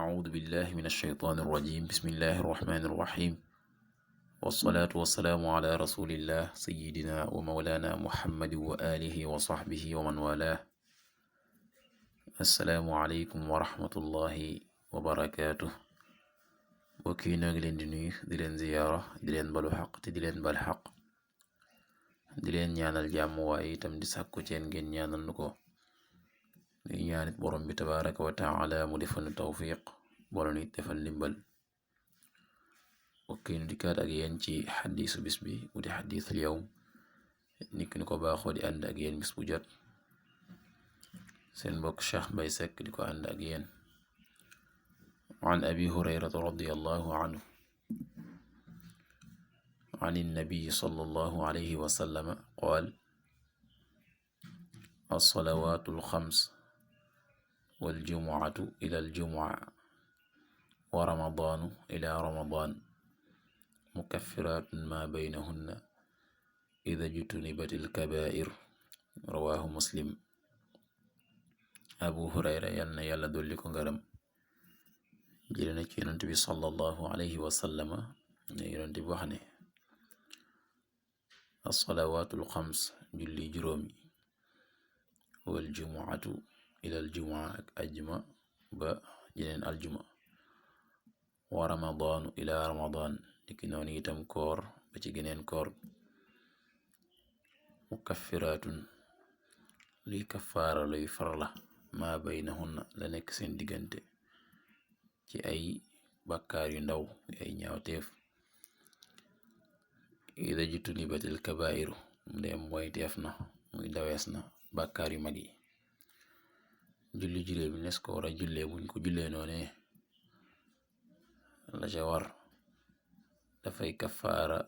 أعوذ بالله من الشيطان الرجيم بسم الله الرحمن الرحيم والصلاة والسلام على رسول الله سيدنا ومولانا محمد وآله وصحبه ومن والاه السلام عليكم ورحمة الله وبركاته bokki noo ngi leen di nuyu di leen ziyaara di leen balu xaq te di leen bal xaq di leen ñaanal jàmm waaye itam di sàkku ceen ngeen ñaanal nu ko di ñaanit borom bi tabaraka wa taala mu defal nu tawfiq boole nu it defal ndimbal bokki nu dikkaat ak yéen ci xadiisu bis bi mu di xadiisul yawm nit ki nu ko baaxoo di ànd ak yéen bis bu jot seen mbokk Cheikh Mbaye Seck di ko ànd ak yéen عن أبي هريرة رضي الله عنه عن النبي صلى الله عليه وسلم قال الصلوات الخمس والجمعة إلى الجمعة ورمضان إلى رمضان مكفرات ما بينهن إذا اجتنبت الكبائر رواه مسلم أبو هريرة يالنا يالا دوليكو ngërëm jële na ci yonent bi sallallahu alayhi wa sallama ne yonent bi wax ne as-salawaatul xams julli juróomi wal jumuatu ilal jumaa ak ajjuma ba jeneen aljuma wa ramadaanu ila ramadaan niki noonu itam koor ba ci geneen koor mukaffiraatun luy kafaara luy farla maa baynahunna la nekk seen diggante ci ay bàkkaar yu ndaw ay ñaawteef ida jutunibatil kabairu mu dem mooy teef na muy dawees na bàkkaar yu mag yi julli juróom bi nes ko war a jullee buñ ko jullee noone la ca war dafay kafaara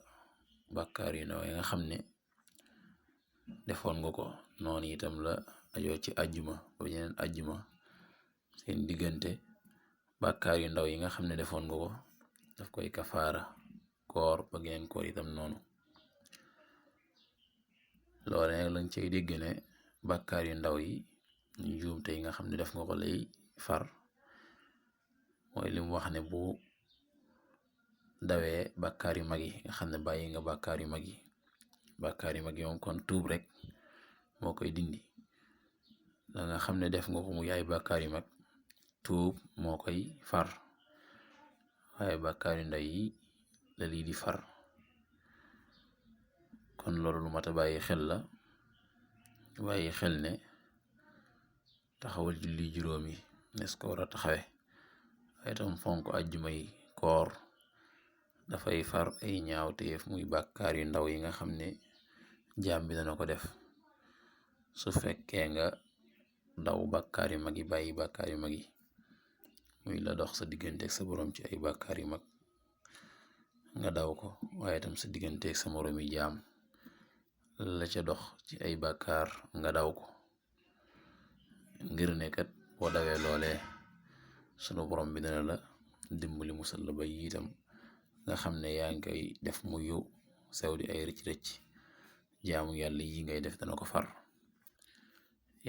bàkkaar yu ndaw yi nga xam ne defoon nga ko noonu itam la ajoo ci ajjuma ba ñeneen ajjuma seen diggante bàkkaar yu ndaw yi nga xam ne defoon nga ko daf koy kafaara koor ba geneen koor itam noonu loole nag lañ cay dégg ne bàkkaar yu ndaw yi njuumte yi nga xam ne def nga ko lay far mooy lim wax ne bu dawee bàkkaar yu mag yi nga xam ne bàyyi nga bàkkaar yu mag yi moom kon tuub rek moo koy dindi la nga xam ne def nga ko mu yaay bàkkaar yu mag tuub moo koy far waaye bàkkaar yu ndaw yi la lii di far kon loolu lu mat a bàyyi xel la bàyyi xel ne taxawal julli juróomi nes ko war a taxawe waaye tam fonk ajjuma yi koor dafay far ay ñaawteef muy bàkkaar yu ndaw yi nga xam ne jaam bi dana ko def su fekkee nga daw bàkkaar yu mag yi bàyyi bàkkaar yu mag yi muy la dox sa digganteeg sa boroom ci ay bàkkaar yu mag nga daw ko waaye tam sa digganteeg sa moroomi jaam la ca dox ci ay bàkkaar nga daw ko ngir ne kat boo dawee loolee sunu borom bi dana la dimbali musal la ba itam nga xam ne yaa ngi koy def mu yu sew di ay rëcc-rëcc jaamu yàlla yi ngay def dana ko far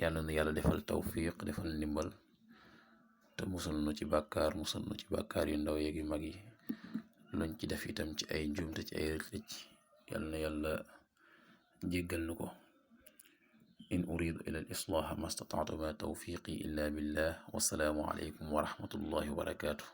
yàlla na yàlla defal tawfiq defal ndimbal te musal nu ci bàkkaar musal nu ci bàkkaar yu ndaw yeeg yu mag yi luñ ci def itam ci ay njuumte ci ay rëcc yàlla na yàlla jéggal nu ko in uridu ila al islaha ma stata'tu ma tawfiqi illa billah wassalaamu alaykum wa rahmatullahi wa barakatuh